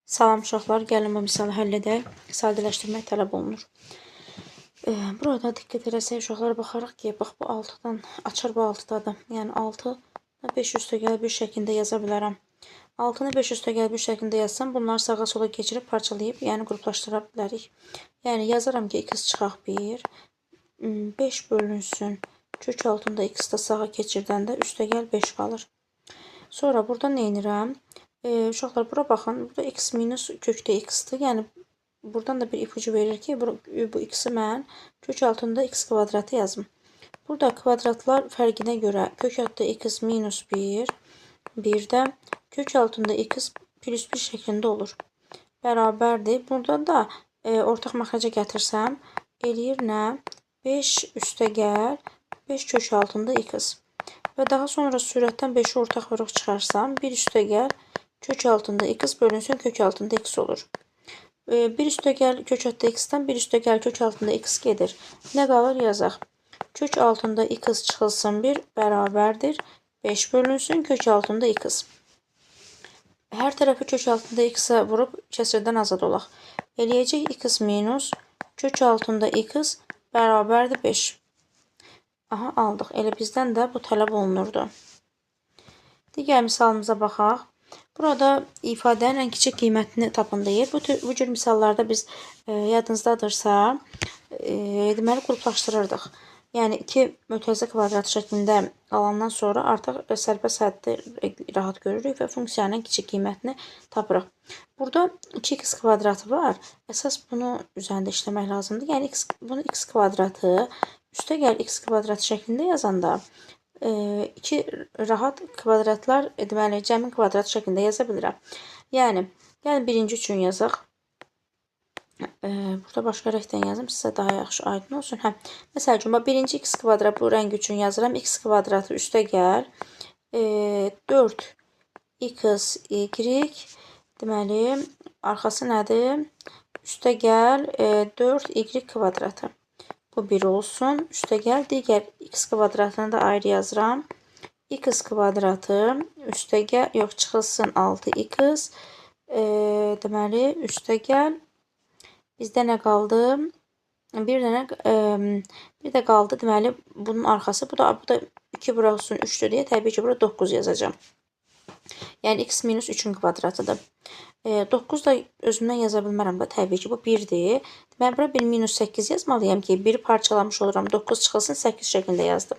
Salam uşaqlar, gəlin bu misalı həll edək. Sadələşdirmək tələb olunur. Burada diqqət eləsək uşaqlar baxarıq ki, bax bu 6-dan açar bu 6-dadır. Yəni 6 5 üstəgəl 1 şəklində yaza bilərəm. 6-nı 5 üstəgəl 1 şəklində yazsam, bunları sağa sola keçirib parçalayıb, yəni qruplaşdıra bilərik. Yəni yazaram ki, x çıxaq 1, 5 bölünsün. Kök altında x də sağa keçirdəndə üstəgəl 5 qalır. Sonra burada nə edirəm? Uşaqlar bura baxın. Burada x minus kökdə x-dir. Yəni buradan da bir ipucu verir ki, bu x-i mən kök altında x kvadratı yazım. Burada kvadratlar fərqinə görə kök altında x minus 1, bir də kök altında x plus 1 şəklində olur. Bərabərdir. Burada da ortaq məxrəcə gətirsəm, eləyir nə? 5 üstəgəl 5 kök altında x. Və daha sonra sürətdən 5-i ortaq vuruq çıxarsam, 1 üstəgəl kök altında x bölünsün kök altında x olur. 1 üstəgəl kök altında x-dən 1 üstəgəl kök altında x gedir. Nə qalır yazaq. Kök altında x çıxılsın 1 bərabərdir. 5 bölünsün kök altında x. Hər tərəfi kök altında x-ə vurub kəsirdən azad olaq. Eləyəcək x minus kök altında x bərabərdir 5. Aha, aldıq. Elə bizdən də bu tələb olunurdu. Digər misalımıza baxaq. Burada ifadənin ən kiçik qiymətini tapın deyir. Bu cür misallarda biz yadınızdadırsa, deməli qruplaşdırırdıq. Yəni 2 mötərizə kvadratı şəklində alandan sonra artıq sərbəst həddi rahat görürük və funksiyanın kiçik qiymətini tapırıq. Burada 2x kvadratı var. Əsas bunu üzərində işləmək lazımdır. Yəni x, bunu x kvadratı üstəgəl x kvadratı şəklində yazanda 2 rahat kvadratlar, deməli cəmin kvadratı şəklində yaza bilirəm. Yəni, gəlin birinci üçün yazaq. Burada başqa rəngdən yazım, sizə daha yaxşı aydın olsun. Hə, məsəl üçün, birinci x kvadrat bu rəng üçün yazıram. X kvadratı üstəgəl 4 x y, deməli, arxası nədir? Üstəgəl 4 y kvadratı. Bu 1 olsun. Üstəgəl digər x kvadratını da ayrı yazıram. X kvadratı üstəgəl, yox, çıxılsın 6x. Deməli, üstəgəl bizdə nə qaldı? Bir dənə bir də qaldı, deməli, bunun arxası. Bu da 2 bura olsun 3-dür deyə təbii ki, bura 9 yazacağam. Yəni x minus 3-ün kvadratıdır. 9 da özümdən yaza bilmərəm də, təbii ki, bu 1-dir. Deməli, bura bir minus 8 yazmalıyam ki, 1-i parçalamış oluram. 9 çıxılsın 8 şəklində yazdım.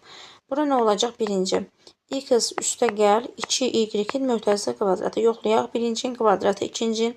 Bura nə olacaq? Birinci. X üstəgəl 2y-in mötərizə kvadratı. Yoxlayaq. Birincinin kvadratı, ikincinin